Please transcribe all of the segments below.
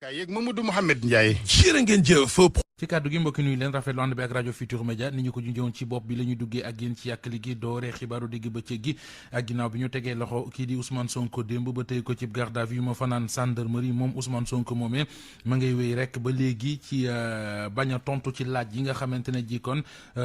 kaay yeeg Mamadou Mouhamed Ndiaye. jërë ngeen jëf. ci kàddu gi mbokki nuyu leen rafetlu ànd bi ak rajo Futur Média ni ñu ko junjoon ci bopp bi la ñuy duggee ak yéen ci yàkkali gi dooree xibaaru digg bëccëg gi ak ginnaaw bi ñu tegee loxo kii di Ousmane Sonko démb ba tey ko ci garde à vue ma fanaan gendarmerie moom Ousmane Sonko moomee ma ngay wéy rek ba léegi ci bañ a tontu ci laaj yi nga xamante ne ji kon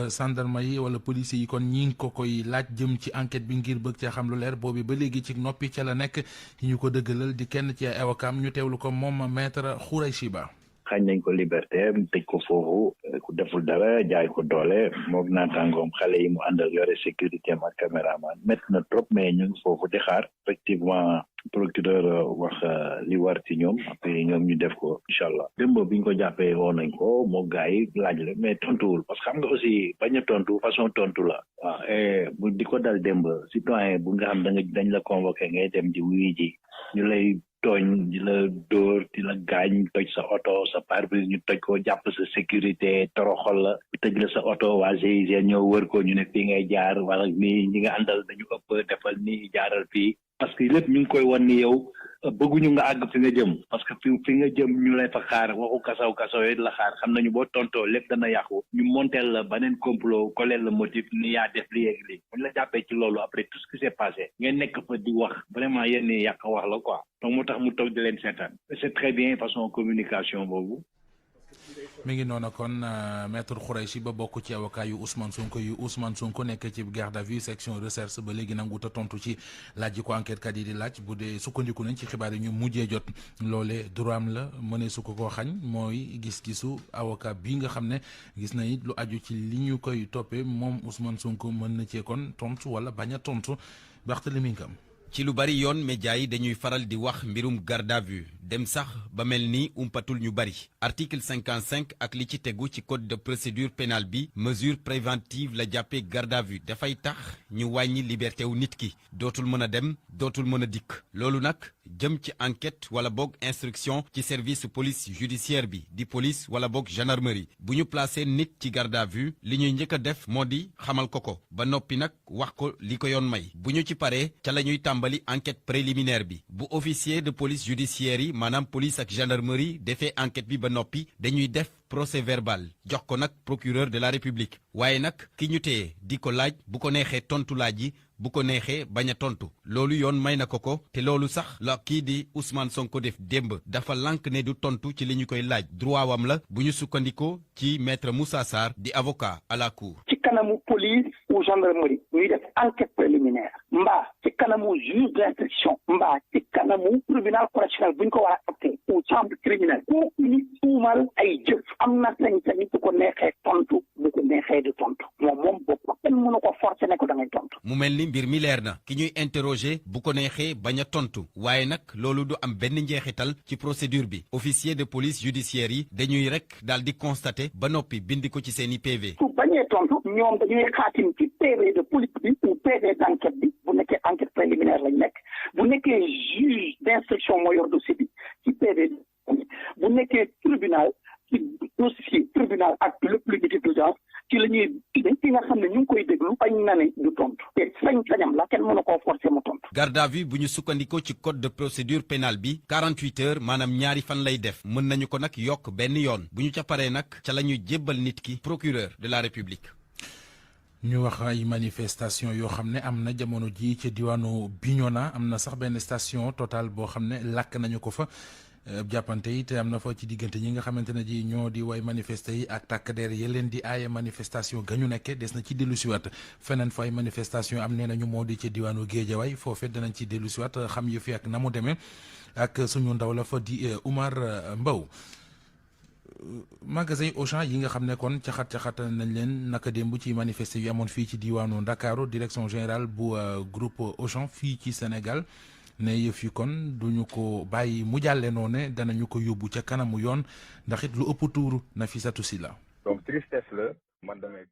gendarme yi wala policiers yi kon ñi ngi ko koy laaj jëm ci enquête bi ngir bëgg cee xam lu leer boobu ba léegi ci noppi ca la nekk ñu ko dëggalal di kenn ci avocat ñu teewlu ko moom maître Khoureychi Ba. xañ nañ ko liberté tëj ko foofu ku deful dara jaay ko doole moom naataangoom xale yi mu àndal yore sécurité am ak caméraman métti na trop mais ñu ngi foofu di xaar effectivement procureur wax li war ci ñoom après ñoom ñu def ko incha allah démb bi ñu ko jàppee woon nañ ko moo gars yi laaj la mais tontuwul parce que xam nga aussi bañ a tontu façon tontu la waaw et bu di ko dal démb citoyen bu nga xam dañ la convoqué ngay dem di wuyu ji ñu lay tooñ di la dóor di la gaañ toj sa oto sa pare-brise ñu toj ko jàpp sa sécurité toroxol la tëj la sa oto waa GIGN ñoo wër ko ñu ne fii ngay jaar wala nii ñi nga àndal dañu ëpp defal nii jaaral fii parce que lépp ñu ngi koy wan ni yow bëgguñu nga àgg fi nga jëm parce que fi nga jëm ñu lay fa xaar waxu kasaw yi la xaar xam nañu boo tontoo lépp dana yàqu ñu monteel la beneen complot collèle le motif ni yaa def li yeeg lii buñ la jàppee ci loolu après tout ce qui s'est passé ngeen nekk fa di wax vraiment yéen ni yàq wax la quoi donc moo tax mu toog di leen seetaan c'est très bien façon communication boobu. mi ngi noonu kon maître Khoureychi Ba bokk ci avocat yu Ousmane Sonko nekk ci garde à vue section recherche ba léegi nangu ta tontu ci laaj yi ko enquête kat yi di laaj bu dee sukkandiku nañ ci xibaar yi ñu mujjee jot loole droit am la mënee su ko koo xañ mooy gis-gisu avocat bi nga xam ne gis na it lu aju ci li ñu koy toppee moom Ousmane Sonko mën na cee kon tontu wala bañ a tontu Barthélémy Ngam. ci lu bari yoon média yi dañuy faral di wax mbirum garde à vue dem sax ba mel ni umpatul ñu bari article 55 ak li ci tegu ci code de procédure pénale bi mesure préventive la jàppee garde à vue dafay tax ñu wàññi liberté wu nit ki dootul mën a dem dootul mën a dikk loolu nag jëm ci enquête wala boog instruction ci service police judiciaire bi di police wala boog gendarmerie bu ñu placé nit ci garde à vue li ñuy njëkk a def moo di xamal ko ba noppi nag wax ko li ko yoon may bu ñu ci paree ca la ñuy tàmbali enquête préliminaire bi bu officier de police judiciaire yi maanaam police ak gendarmerie defee enquête bi ba noppi dañuy def procès verbal jox ko nag procureur de la république waaye nag ki ñu téye di ko laaj bu ko neexee tontu laaj yi bu ko neexee bañ a tontu loolu yoon may na ko te loolu sax la kii di Ousmane Sonko def démb dafa lànk ne du tontu ci li ñu koy laaj droit wam la bu ñu sukkandikoo ci maître Moussa Sarr di avocat à la cour. ci kanamu police ou gendarmerie ñuy def enquête préliminaire mbaa ci kanamu juge d'instruction mbaa ci kanamu tribunal correctionnel bu ñu ko war a acté ou chambre criminelle kooku ñu tuumal ay jëf am na sañ-sañ bu ko neexee tontu bu ko neexee di tontu moom bopp kenn mënu ko forcer ne ko da ngay tontu. mu mel ni mbir mi leer na ki ñuy interroger bu ko neexee bañ a tontu waaye nag loolu du am benn njeexital ci procédure bi officier de police judiciaire yi dañuy rek daal di constater ba noppi bind ko ci seeni PV. su bañee tontu ñoom dañuy xaatim ci PV de police bi ou PV d'enquête bi bu nekkee enquête préliminaire lañ nekk bu nekkee juge d'instruction moo yor dossier bi ci PV bu nekkee tribunal ci dossier tribunal ak le plus d'audience ci la ñuy dañ ci nga xam ne ñu ngi koy déglu bañ na ne du tontu te sañ-sañam la kenn mënu koo forcer mu tontu. garde à vue bu ñu sukkandikoo ci code de procédure pénale bi 48 heures maanaam ñaari fan lay def mën nañu ko nag yokk benn yoon bu ñu ca paree nag ca la ñuy jébbal nit ki procureur de la république. ñu wax ay manifestation yoo xam ne am na jamono ji ca diwaanu Bignona am na sax benn station Total boo xam ne lakk nañu ko fa. jàppante yi te am na fa ci diggante ñi nga xamante ne ji ñoo di way manifester yi ak takk der yi leen di aaye manifestation ga ñu nekke des na ci dellu siwaat feneen fa ay manifestation am nee nañu moo di ci diwaanu Géejawaay foofee danañ ci dellu siwaat xam yu fi ak na mu demee ak suñu ndaw la fa di Oumar Mbow. magasin Auchan yi nga xam ne kon caxat nañ leen naka démb ci manifester yu amoon fii ci diwaanu Ndakaaru direction générale bu groupe Auchan fii ci Sénégal ne yëf yi kon duñu ko bàyyi mu jàlle noo ne danañu ko yóbbu ca kanamu yoon ndax it lu ëpp tuuru Nafissatou Sylla. donc tristesse la man damay